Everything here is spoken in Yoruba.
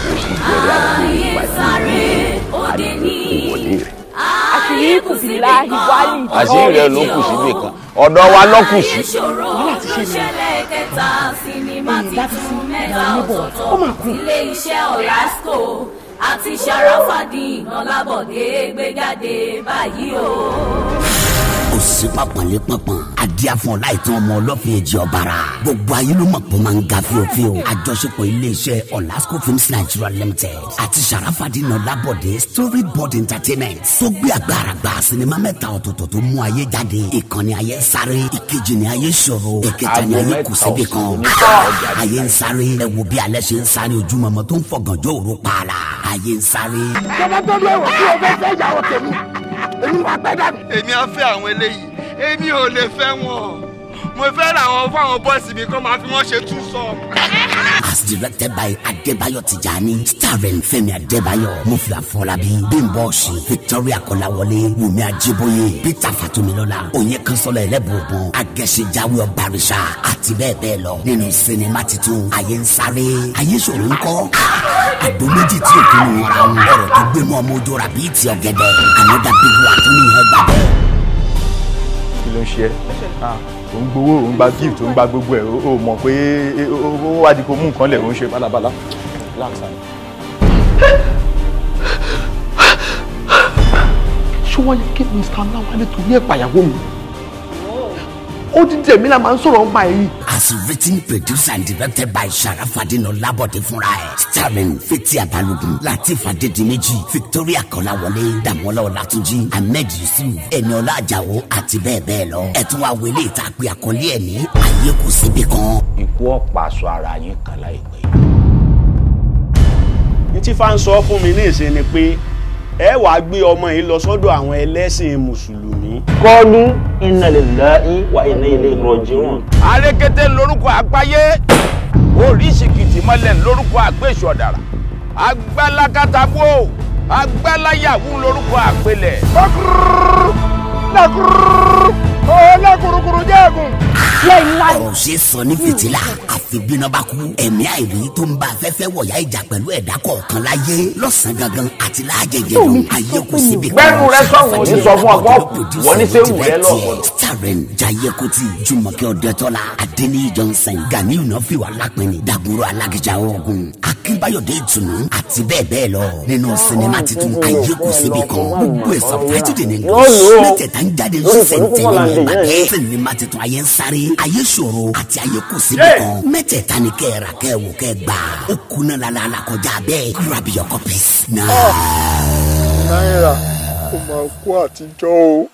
Ó sì bẹ̀rẹ̀ Ayé àgbèrè sáré òde ní. wọlé rẹ̀. Ayé kù síbì kan. Àṣírí rẹ̀ ló kù síbì kan, ọ̀dọ̀ wa ló kù sí. Ayé ṣòro ló ṣẹlẹ̀ kẹta sinimá titun mẹ́ta ọ̀tọ̀ọ̀tọ̀ ilé iṣẹ́ Olasco àti Sharafadeen Ọlábọ̀dé gbé jáde báyìí o. Kò sí pàpọ̀nlé pọ̀npọ̀n adíàfún ọláìtàn ọmọ ọlọ́fin èjì ọ̀bàrà. Gbogbo ayé ló mọ̀ pé ó máa ń ga fíofío. Àjọṣepọ̀ iléeṣẹ́ Olasco Films Nigeria Limited àti Sharafadeen Ọlábọ̀dé Storyboard Entertainment tó gbé àgbàràgbà sinimá mẹ́ta ọ̀tọ̀ọ̀tọ̀ tó mú ayé jáde. Ìkànnì ayé ń sáré, ìkejì ni ayé ṣòro, ìkẹta ni ayé kù síbi kan. Ayé ń sáré, ẹ wo bí alẹ́ ṣe ń sáré ojúmọmọ tó ń fọ̀gànjọ́ òru pààlà. Ayé ń sáré. Jọba tó lé wọ̀ kí o fẹ́ fẹ́ ìyàwó tèmi, èmi máa pẹ́ dànù. Èmi á fẹ́ àwọn eléyìí, èmi ò lè fẹ́ wọn. Mo fẹ́ ra àwọn fún àwọn bọ́ọ̀sì mi kó máa fi wọ́n ṣe tú sọ. As directed by Adebayo Tijani, starring Femi Adebayo, Mufi Afolabi, Bimbo Oshi, Victoria Kolawole, Wumi Ajiboye, Peter Fatomilola, Onyekansola Ẹlẹ́bùbọn, Agẹṣinjáwé Ọbaríṣà, àti bẹ́ẹ̀ bẹ́ẹ̀ lọ. Nínú sinimá titun, Ayé ń sáré, Ayé ṣòro ń kọ́. Àdó méjì tí òkú nu ra wọn, ọ̀rọ̀ tó gbénú ọmọ ojú ra bíi ti ọ̀gẹ̀dẹ̀. Another big one tó níyẹn gbà bẹ́ẹ̀. Kí ló ń ṣe ẹ́? Ò ń gbowó, ò ń gba gift, ò ń gba gbogbo ẹ̀, o mọ̀ pé ó wá di kó mú nǹkan lẹ̀, ò ń ṣe bálabàla. Relax and Ṣé wọ́n yẹ kí Mr. Ọláwálé torí ẹ̀ pàyàwó mi? Ó ti dẹ̀ mí la máa ń sọ̀rọ̀ nípa èyí. As written, produced and directed by Sharafadeen Ọlábọ̀dé fúnra ẹ̀. Starring Fathia Balogun, Lateef Adédìméjì, Victoria Kọ́láwọlé, Dàmọ́lá Ọlátúnjí, Ahmed Yusuf, Ẹniọlá Àjàó àti bẹ́ẹ̀ bẹ́ẹ̀ lọ. Ẹ tún wá wọlé ìta pé àkọlé ẹ̀ ní Ayé kò síbi kan. Ikú ọ̀pá aṣọ ara yín kan láìpẹ́. Ní tí fa ń sọ fún mi ní ìsìn ni pé ẹ wàá gbé ọmọ yìí lọ sọ́dọ̀ àwọn ẹlẹ́sìn mùsùlùmí. Qalu inna lillahi wa inna ilayhi raji'un. Arékété lórúkọ àgbáyé, oríṣìkìtì mọ́lẹ̀ lórúkọ àgbéṣù ọ̀dàrà, agbálákàtàbó agbáláyàwó lórúkọ àpilẹ̀. Lákùrú ọlákùrúkùrú jẹ́ẹ̀gùn. Ọ̀rọ̀ ṣe sọ ní fìtílà àfi bíná bá kú. Ẹ̀mí àìrí tó ń bá afẹ́fẹ́ wọ̀yá ìjà pẹ̀lú ẹ̀dá kọ̀ọ̀kan láyé lọ́sàn-án gangan àti láàjẹjẹ lọ. Ayé kò síbi kan. Gbẹ́nu rẹ sọ̀hún, ní sọ fún ọgbọ́n wọ́n ní sẹ́wù rẹ lọ́gbọ̀dọ̀. Starring Jaiye Kuti, Jùmọ̀kẹ́ Ọ̀dẹ́tọ́lá, Adéníyì Johnson, Ganiyu Nọ́fìwà Lápẹ́ni, Dàgúrò Alágíjà Ogun, Akínbáyọ̀dé Ìtùnú àti bẹ́ẹ̀ bẹ́ẹ̀ lọ. Nínú sinimá titun Ayé kò síbi kan, gbogbo ẹ̀ subtitled in English. Mẹ́tẹ̀ẹ̀ta ń jáde ní sẹ̀ǹtẹ̀lẹ̀ ní ìgbàgbé. Sinimá titun Ayé ń sáré, Ayé ṣòro àti Ayé kò síbi kan. Mẹ́tẹ̀ẹ̀ta ni kẹ́ ẹ rà, kẹ́ ẹ wò, kẹ́ ẹ gbà. Ó kúnná lálálà kọjá bẹ́ẹ̀. Grab your copies now. Náírà kò máa kú àtijọ́ o.